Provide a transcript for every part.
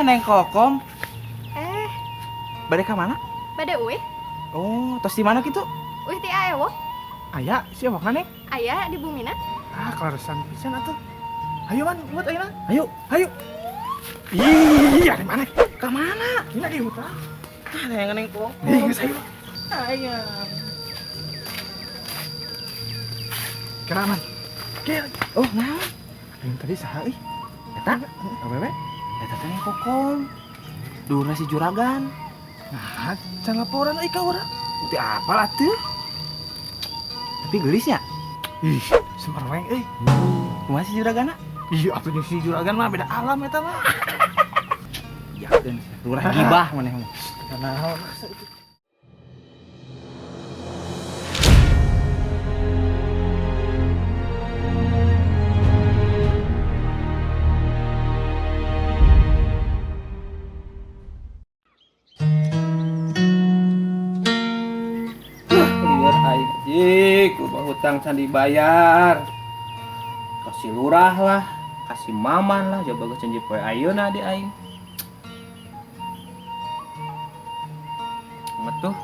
Neng Kokom. Eh, Bade ka mana? Bade uih. Oh, tos di mana kitu? Uih ti Aewo. Aya, si Ewokna, Neng? Aya di bumina. Ah, kaleresan pisan atuh. Hayu man, buat ayeuna. Ayo. Hayu. Ih, ada mana? Ka mana? Ini lagi hutan. Ah, neng Neng Kokom. Ih, geus hayu. Ayo. Kira man. Kira. Oh, naon? Yang tadi saha euy? Eta? Awewe? Eta teh Neng Kokom. Dulurna si juragan. Nah, can laporan euy ka urang. Teu apal atuh. Tapi geulis nya. Ih, semerweng euy. Kumaha si juragana? Ih, atuh jeung si juragan mah beda alam eta mah. Yakeun sia. Lurah gibah maneh mah. Naon? Lieur aing jik, loba hutang can dibayar. Kasih lurah lah, kasih maman lah, coba geus janji poe ayeuna di aing. Ngetuh.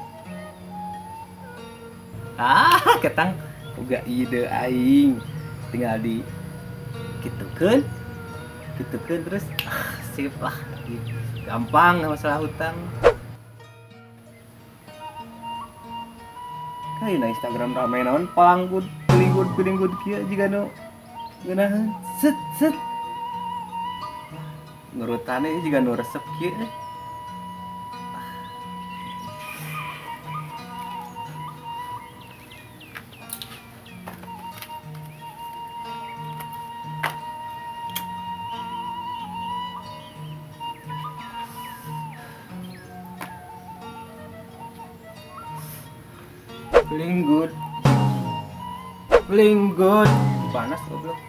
Ah, ketang boga ide aing. Tinggal di kitukeun. Kitukeun terus ah, sip lah. Gampang masalah hutang. Kayak na Instagram rame naon palanggut pilinggut pilinggut kieu jiga nu ngeunaheun set set nurutane jiga nu resep kieu. Feeling good. Feeling good. Panas goblok.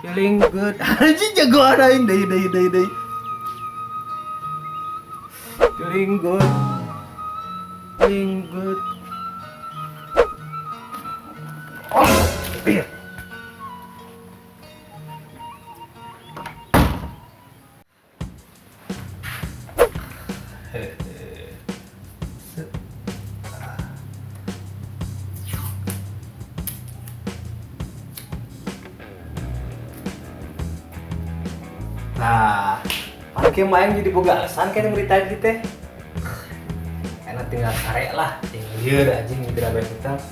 Feeling good. Anjing jagoan aing deui deui deui deui. Feeling good. Feeling good. Oh, iya. Nah, parkir main jadi boga alasan kayak berita gitu teh. Enak tinggal sare lah, tinggal lieur anjing geura bae hutang.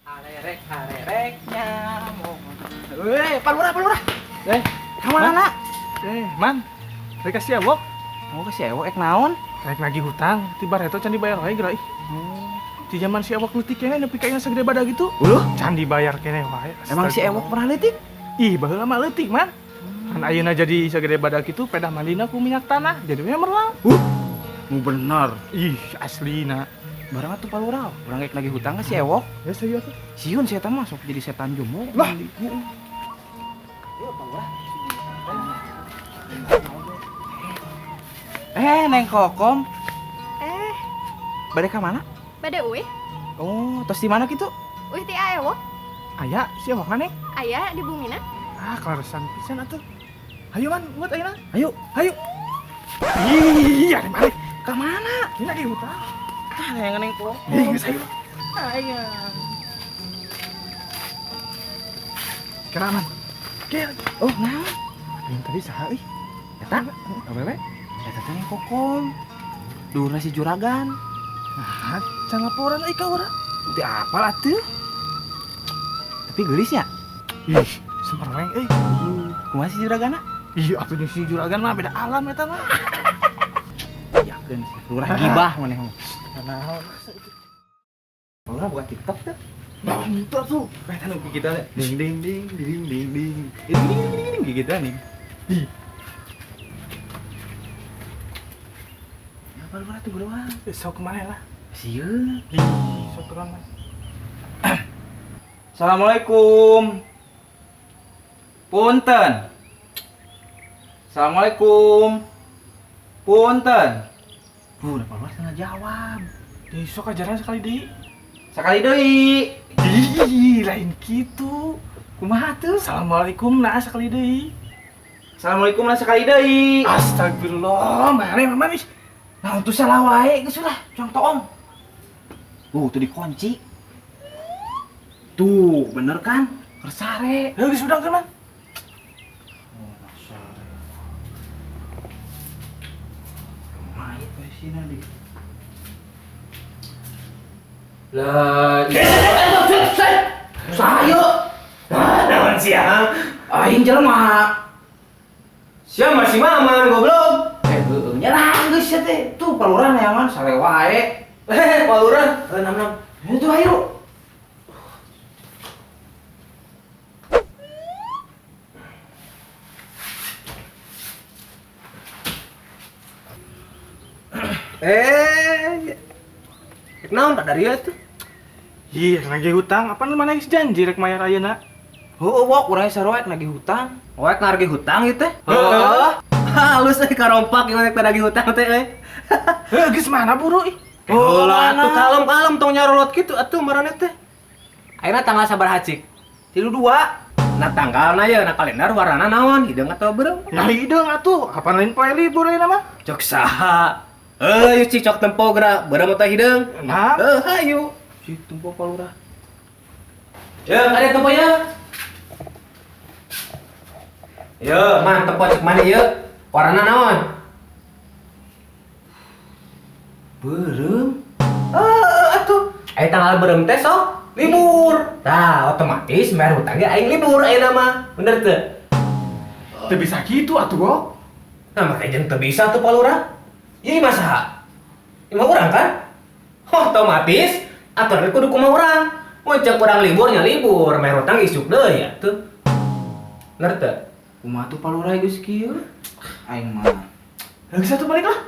Harerek harereknya. Weh, Pak Lurah, Pak Lurah. Eh, Ka mana na? Eh, man. Rek ka si Ewok. Oh, ka si Ewok ek naon? Rek nagih hutang, ti bareto can dibayar wae geura ih. Di zaman si Ewok leutik keneh nepi ka sagede badag gitu. Uluh, can dibayar keneh wae. Emang si Ewok pernah leutik? Ih, baheula mah leutik, man. Kan ayeuna jadi sagede badag kitu pedah mandina ku minyak tanah, jadi we merlang. Mu bener. Ih, aslina. Barang atuh Pak Lurah, urang rek nagih hutang ka si Ewok. Ya serius atuh. Sieun si eta mah sok jadi setan jomo. Lah. Heeh. Yuk, Pak Lurah. Eh, Neng Kokom. Eh, Bade ka mana? Bade uih. Oh, tos di mana kitu? Uih ti Aewo. Aya, si Ewokna, Neng? Aya di bumina. Ah, kaleresan pisan atuh. Hayu man, buat ayeuna. Hayu. Hayu. Ih, ada mana? Ka mana? Ini lagi hutan. Ah, neng Neng Kokom. Ih, geus hayu. Ayo. Kira man. Kira. Oh, naon? Yang tadi saha euy? Eta? Awewe? Eta teh Neng Kokom. Dulurna si juragan. Nah, can laporan euy ka urang. Teu apal atuh. Tapi geulis nya. Ih, semerweng euy. Kumaha si juragana? Ih, atuh jeung si juragan mah beda alam eta mah. Yakeun sia. Lurah gibah maneh mah. Naon? Lurah buka TikTok teh. Nah, itu atuh. Eta nu kitu teh. Ding ding ding ding ding ding. Ding ding ding ding gitu nih. Ih. Ya Pak Lurah tuh geroang. Sok kemana lah? Sieun. Ih, sok terang man. Assalamualaikum. Punten. Assalamualaikum. Punten. Pak Lurah salah jawab. Di sok ajaran sekali deui. Sekali deui. Ih, lain kitu. Kumaha tuh? Assalamualaikum nah sekali deui. Assalamualaikum nah sekali deui. Astagfirullah, mana mama nih? Nah, untuk salah wae geus lah, cang toong. Tuh dikunci. Tuh, bener kan? Kersare. Heuh geus udang kan, Man? Lah, sayo. Naon sia? Aing jelema. Sia masih maman goblok. Heueuh nyerang geus sia teh. Tuh palurah neangan sare wae. Palurah, nam-nam. Itu ayo. Naon tak dari tuh? Ih, nagih hutang. Apaan mana geus janji rek mayar ayeuna? Heueuh, wok urang sarua rek nagih hutang. Wek nagih hutang ieu teh? Heeh. Halus euy karompak ieu rek nagih hutang teh euy. Heuh, geus mana buru ih? Oh, atuh kalem-kalem tong nyarolot kitu atuh marane teh. Ayeuna tanggal sabaraha cik? 32. Nah tanggalna ye na kalender warnana naon? Hideung atau beureum? Nah hideung atuh, kapan lain poe libur ayeuna mah? Cok saha? Heuh, cik cok tempo geura beureum atau hideung? Nah, heuh hayu. Cik tempo palurah. Ya, ada temponya. Yo, man tempo cek mana ye? Warnana naon? Beureum. Heuh, atuh. Aya tanggal beureum teh sok libur. Tah, otomatis bayar hutang ge aing libur ayeuna mah. Bener teu? Teu bisa kitu atuh, Gok. Nah, makanya jeung teu bisa tuh palurah. Ieu mah saha? Imah urang kan? Otomatis aturan kudu kumaha urang. Mun cek urang liburnya libur, bayar hutang isuk deui atuh. Bener teu? Kumaha tuh palurah geus kieu? Aing mah. Geus atuh balik lah.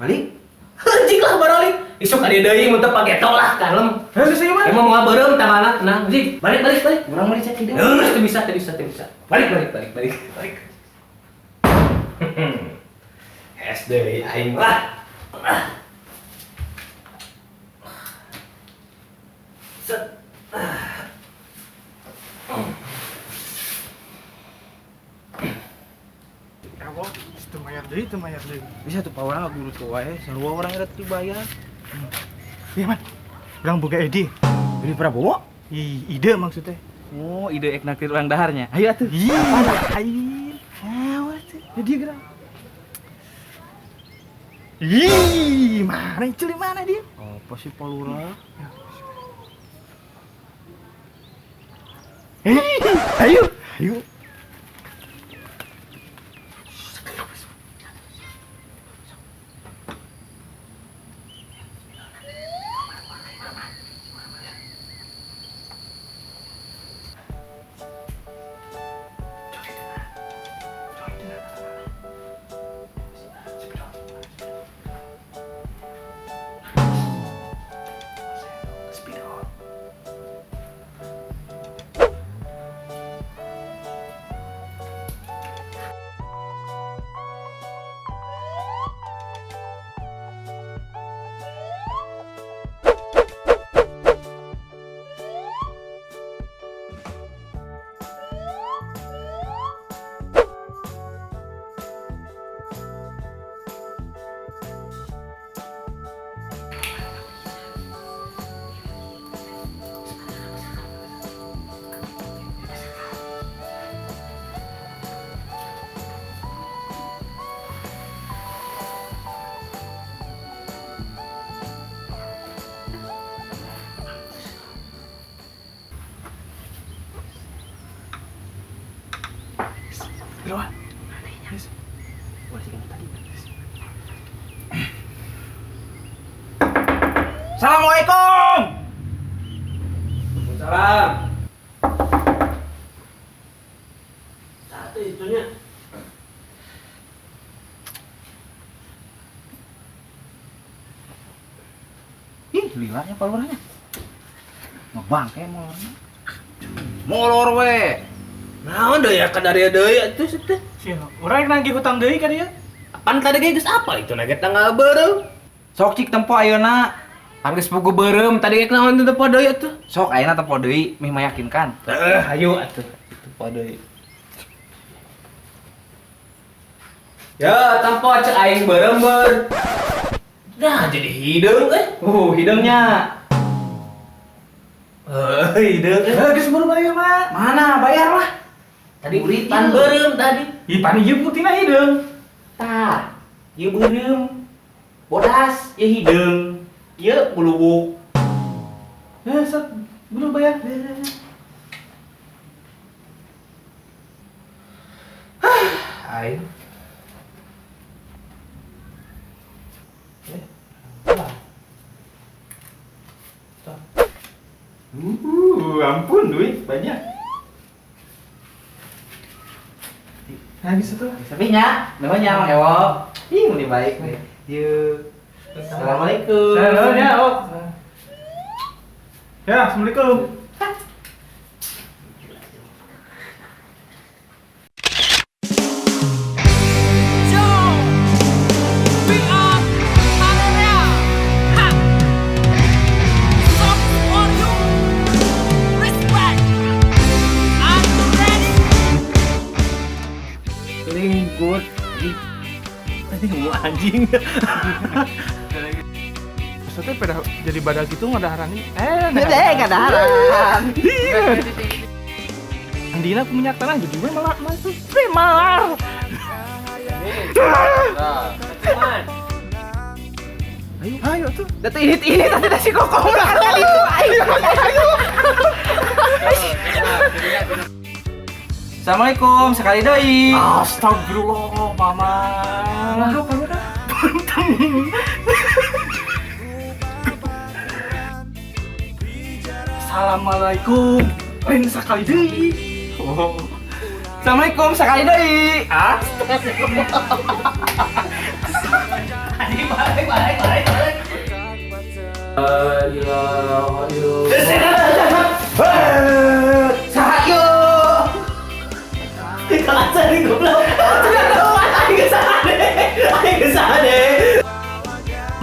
Balik? Anjing lah baralik. Isuk ade deui mun teu pageto lah kalem. Heuh geus ieu mah. Emang moal beureum tanggalna tenang anjing. Balik balik balik. Urang mah dicek hideung. Heuh, teu bisa teu bisa teu bisa. Balik balik balik balik balik. SD aing lah. Set. Ya, Bok, teu mayar deui, teu mayar deui. Bisa tuh pawarang guru tuh wae, sarua urang eta teu dibayar. Iya, Man. Urang boga ide. Ide Prabowo? Ih, ide maksudnya. Oh, ide ek naktir urang daharnya. Ayo atuh. Ih, aing. Naon atuh? Ya dia gerak. Ih, mana itu mana dia? Apa sih palurah? Ayo, ayo. Assalamualaikum. Waalaikumsalam. Satu itunya. Ih, lilanya palurahnya. Ngebangke molornya. Molor we. Naon deui ya kadaria deui atuh teh. Sia, urang nagih hutang deui ka dieu. Apaan tadi ge geus apa itu nage tanggal beureum. Sok cik tempo ayeuna. Geus pugu beureum tadi ge naon teu tepo deui atuh. Sok ayeuna tepo deui mih meyakinkan. Heeh, hayu atuh. Tepo deui. Ya, tempo cek aing beureum ber. Nah, jadi hideung euy. Hideungnya. Hideung. Geus buru bayar mah. Mana bayar lah. Tadi pan beureum tadi. Ih, pan ieu putihna hideung. Tah, ieu beureum. Bodas, ieu hideung. Ieu bulubuk. Sok buru bayar. Aing. Ampun duit banyak. Nah, bisa tuh. Tapi nya, nuhun nya Mang Ewo. Ih, meni baik nih. Yeuh. Assalamualaikum. Salam ya, oh. Ya, assalamualaikum. Good. Anjing mau anjing. Maksudnya pada jadi badak gitu ngadaharan ini. Ngadaharan. Andina aku minyak tanah jadi gue malah masuk malar. Ayo, ayo tuh. Datu ini tadi si kokom lah tadi itu. Ayo, ayo. Assalamualaikum, sekali deui. Astagfirullah, mama. Apa udah? Punten. Assalamualaikum. Lain sekali deui. Oh. Assalamualaikum, sekali deui. Astagfirullah. Anjing balik balik balik balik. La ilaha illallah. Saha ieu? Kalah cari goblok. Aing geus sade. Aing geus sade.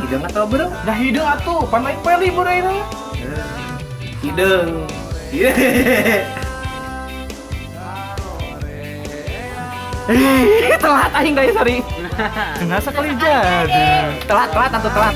Hideung atau beureum? Nah hideung atuh, pan aing poe libur ayeuna. Hideung. Ih, telat aing guys, sorry. Cenah sakali jadi. Telat, telat atuh telat.